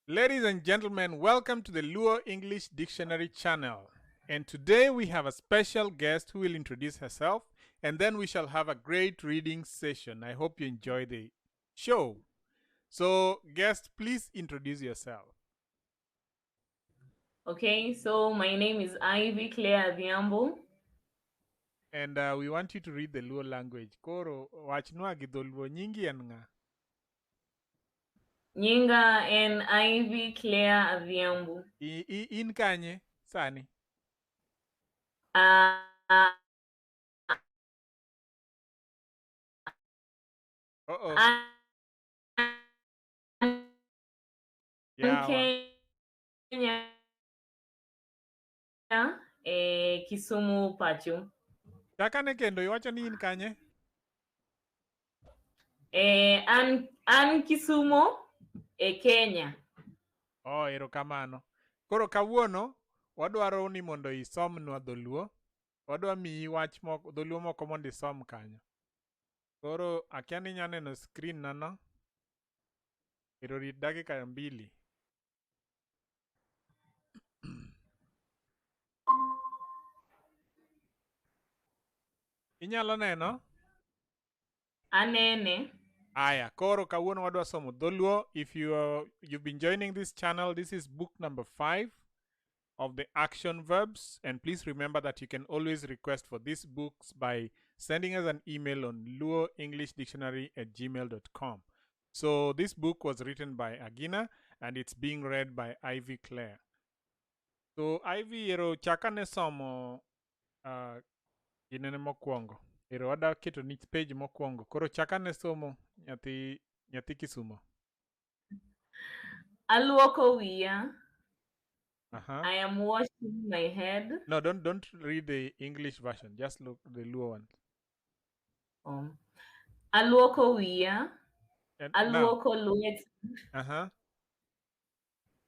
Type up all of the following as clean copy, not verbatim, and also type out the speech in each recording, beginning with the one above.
Ladies and gentlemen, welcome to the Luo English Dictionary channel. And today we have a special guest who will introduce herself, and then we shall have a great reading session. I hope you enjoy the show. So, guest, please introduce yourself. Okay, so my name is Ivy Claire Adhiambo. And we want you to read the Luo language. Koro, wachnwa gi dholuo, nyingi en ng'a? Nyinga en Ivy Claire Adhiambo. In kanye sani? Uh-oh. An Yawa. Kenya, Kisumu pacho. Chakane kendo iwacho ni in kanye? An Kisumu e Kenya. Oh, erokamano. Koro kawuono wadwaro ni mondo isomnwa dholuo. Wadwa miyi wach moko, dholuo moko mondo isom kanyo. Koro akia ni inya neno screen na no. Ero rit dakika mbili. Inyalo neno? Anene. Aya, koro kawuono wadwa somo dholuo. If you've been joining this channel, this is book number 5 of the action verbs. And please remember that you can always request for these books by sending us an email on luoenglishdictionary@gmail.com. So this book was written by Agina and it's being read by Ivy Claire. So Ivy, ero chakane somo ginene mokwongo. Ero wada keto ni page mokwongo. Koro chakane somo nyathi Kisumo. Aluoko wiya. Uh-huh. I am washing my head. No, don't read the English version. Just look the Luo one. Aluoko wiya. And now. Aluoko lweta. Uh-huh.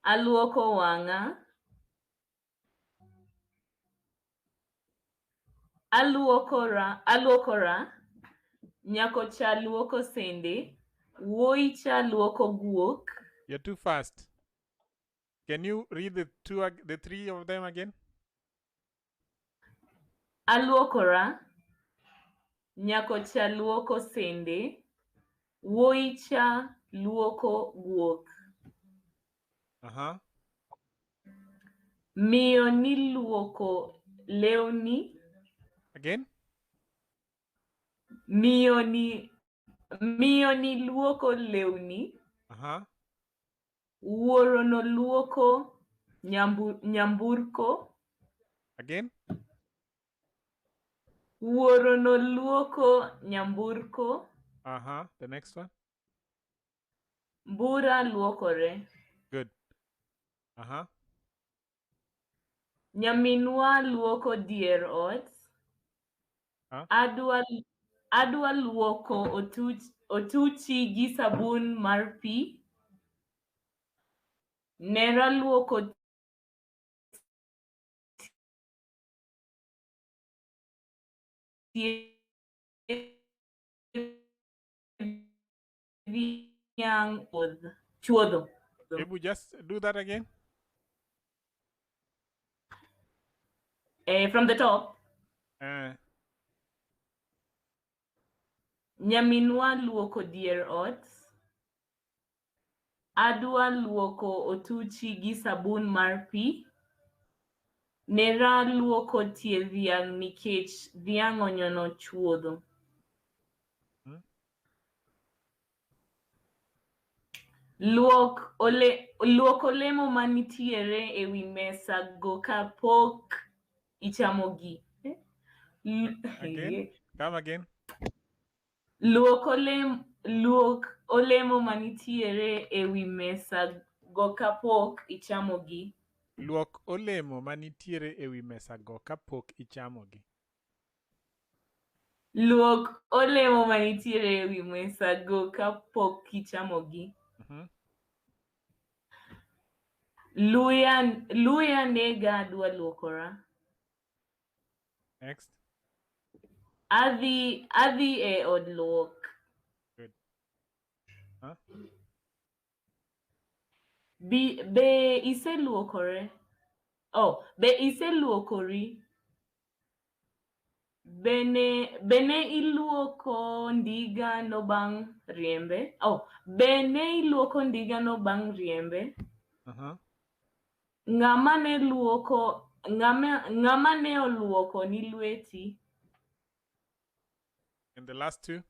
Aluoko wang'a. Aluokora. Nyako cha luoko sende. Wuoyi cha luoko guok. You're too fast. Can you read the three of them again? Aluokora. Nyako cha luoko sende. Wuoyi cha luoko guok. Uh-huh. Miyo ni luoko lewni. Again? Miyo ni luoko lewni. Uh-huh. Wuoro no luoko nyamburko. Again? Wuoro no luoko nyamburko. Uh-huh. The next one. Mbura luokore. Good. Uh-huh. Nyaminwa luoko dier ot. Huh? Adwa luoko otuchi gi sabun mar pi. Nera luoko tie dhiang' chuodho. Ebu, just do that again. From the top. Nyaminwa luoko dier ot. Adwa luoko otuchi gi sabun mar pi. Nera luoko tie dhiang' nikech dhiang' onyono chuodho. Luok olemo manitiere ewi mesa go kapok ichamogi. Again? Come again. Luok olemo manitiere ewi mesa go kapok ichamogi. Luok olemo manitiere ewi mesa go kapok ichamogi. Luok olemo manitiere ewi mesa go kapok ichamogi. Luya nega adwa luokora. Next. Adhi e od luok. Good. Huh? Be iseluokore? Oh, be iseluokori? Bene iluoko ndiga no bang' riembe? Oh, bene iluoko ndiga no bang' riembe? Ng'ama ne luoko, ng'ama ne oluoko ni lweti? And the last two?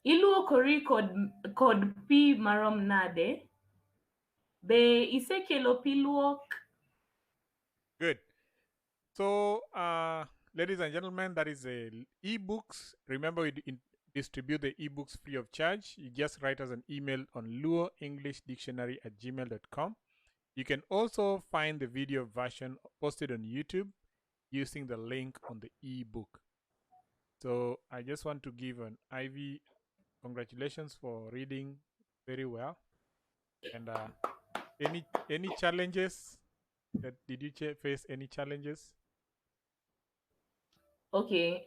Iluokori kod pi marom nade? Be isekelo pi luok? Good. So, ladies and gentlemen, that is the ebooks. Remember, we distribute the ebooks free of charge. You just write us an email on luoenglishdictionary@gmail.com. You can also find the video version posted on YouTube using the link on the ebook. So I just want to give an Ivy congratulations for reading very well. And any challenges? That did you face any challenges? Okay.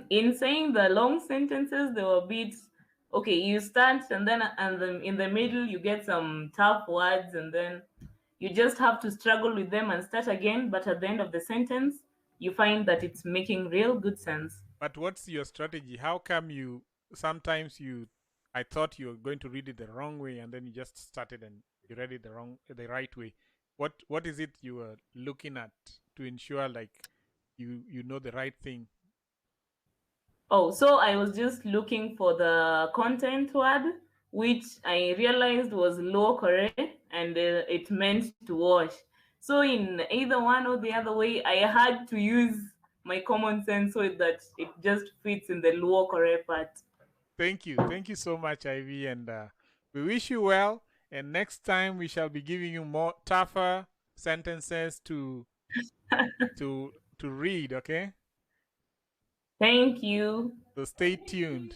In saying the long sentences, there were bits. Okay, you start and then in the middle you get some tough words, and then you just have to struggle with them and start again. But at the end of the sentence, you find that it's making real good sense. But what's your strategy? How come you sometimes you? I thought you were going to read it the wrong way, and then you just started and you read it the right way. What is it you were looking at to ensure you know the right thing? Oh, so I was just looking for the content word, which I realized was luokore, and it meant to wash. So in either one or the other way, I had to use my common sense so that it just fits in the luokore part. Thank you. Thank you so much, Ivy. And we wish you well. And next time we shall be giving you more tougher sentences to to read, okay? Thank you. So stay tuned.